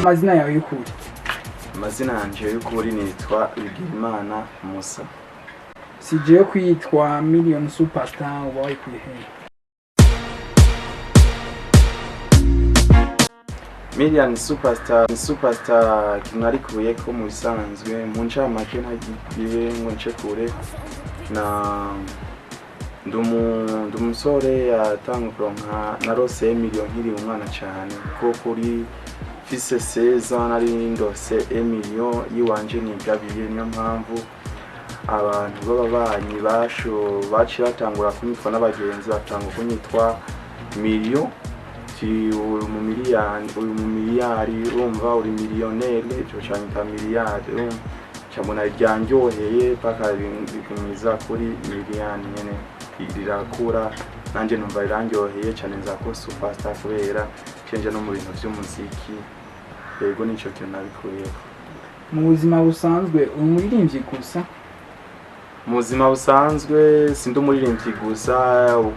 Amazina yawe y'ukuri? Amazina yanje y'ukuri nitwa Bigirimana Musa. Si jewe kwitwa Million Superstar uba wayikuye hehe? Million Superstar, Superstar narikuyeko mu bisanzwe, mu ncamake ntagiye ngo nce kure, na ndi umusore yatanga kuronka narose million nkiri umwana cyane, kuko kuri mfise 16 nari ndose million yiwanje nigabiye. Niyo mpamvu abantu b'ababanyi basho baciye batangura kunyitwa, n'abagenzi batangura kunyitwa million, ti uri mu miliyari, uri mu miliyari, urumva uri miliyoneri, ico canyita miliyari, urumva camona ryanryoheye paka bigumiza kuri miliyani nyene rirakura, nanje numva rirandyoheye cane, nza ko superstar kubera cenje no mu bintu vy'umuziki. Yego, nico kintu nabikuyeko. Mu buzima busanzwe uri umuririmbyi gusa? Mu buzima busanzwe sindi umuririmbyi gusa.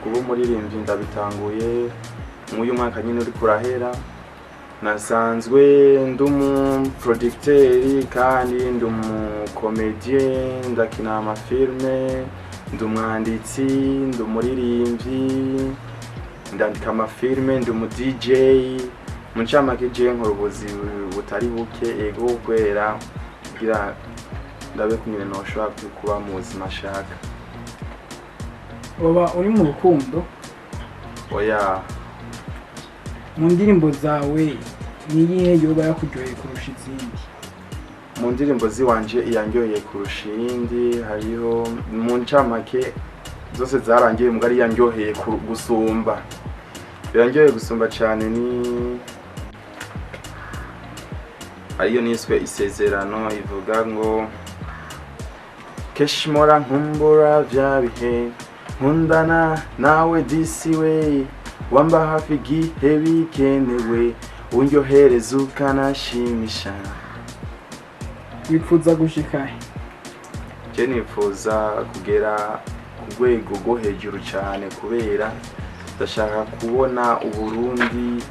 Kuba umuririmbyi ndabitanguye mw'uyu mwaka nyine uriko urahera. Nasanzwe ndi umuproducteur, kandi ndi umucomédien, ndakina amafilme, ndi umwanditsi, ndi umuririmbyi, ndandika amafilme, ndi umu DJ. Mu ncamake jewe nkora ubuzi butari buke, ego, kubera kugira ndabe kunyene noshobora kuba mu buzima ashaka. Waba uri mu rukundo? Oya. Mu ndirimbo zawe niyihe yoba yakuryoheye kurusha izindi? Mu ndirimbo ziwanje iyanryoheye kurusha iyindi, hariho, mu ncamake zose zarangiye, mugari iyanryoheye gusumba, iyanryoheye gusumba cyane ni ariyo niswe Isezerano, ivuga ngo: "Kenshi mpora nkumbura vya bihe nkundana nawe, disi we wamba hafi igihe bikenewe, unryohereza ukanashimisha." Wifuza gushika he? Je nifuza kugera ku rwego rwo hejuru cyane, kubera ndashaka kubona Uburundi,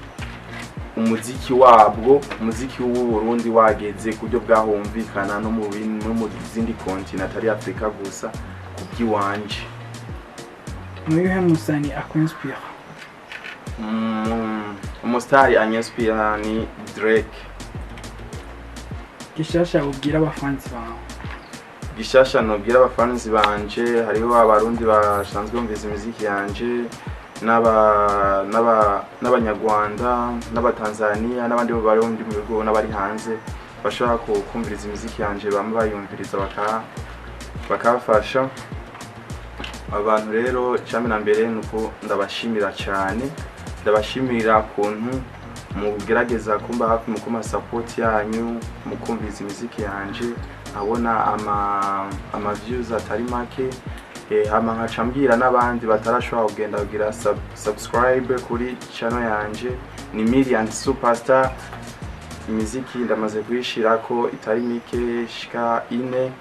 umuziki wabwo, umuziki w'Uburundi wageze ku buryo bwahumvikana no mu zindi continent atari Afurika gusa, ku bw'iwanje. Nuyuhe musani akwinspira? Umusitari anyinspira ni Drake. Gishasha ubwira abafansi bawe? Gishasha nobwira abafansi banje, hariho Abarundi basanzwe bumvise imiziki yanje, n'Abanyarwanda, n'Abatanzania, n'abandi bo bari mu bihugu n'abari hanze bashobora kumviriza imiziki yanje, bamwe bayumviriza bakafasha abantu. Rero cyane na mbere nuko ndabashimira cyane, ndabashimira kuntu mugerageza kumba hafi, mu kuma support yanyu, mu kumviriza imiziki yanje, nkabona ama views atari make. Hama nkaca mbwira n'abandi batarashobora kugenda kugira subscribe kuri channel yanje, ni Million Superstar. Imiziki ndamaze kuyishirako itari mike, shika ine.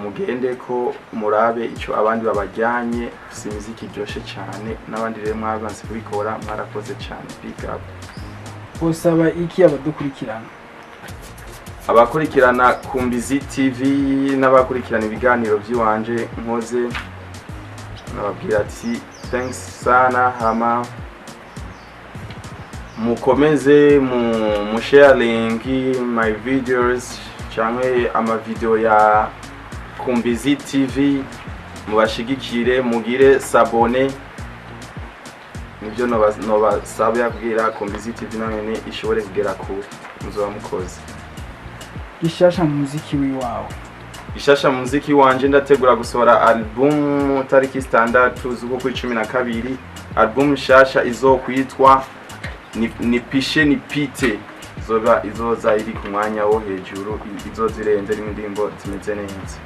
Mugende ko murabe ico abandi babajyanye, si imiziki iryoshe cyane. N'abandi rero mwabanze kubikora, mwarakoze cyane, big up. Usaba iki abadukurikirana? Abakurikirana Kumbizi TV n'abakurikirana ibiganiro by'iwanje nkoze, nababwira ati thanks sana, hama mukomeze mu sharing my videos cyangwa amavideo ya Kumbizi TV, mubashigikire, mugire s'abonner. Nibyo nobasaba kubwira Kumbizi TV nanyene ishobore kugera kure. Muzoba mukoze. Gishasha mu muziki wiwawe? Ishasha mu muziki wanje, ndategura gusohora album tariki 6 z'uku 12, album nshasha izokwitwa ni Pishe ni Pite. Izoba izoza iri ku mwanya wo hejuru, izoza irenze, irimo indirimbo zimeze neza.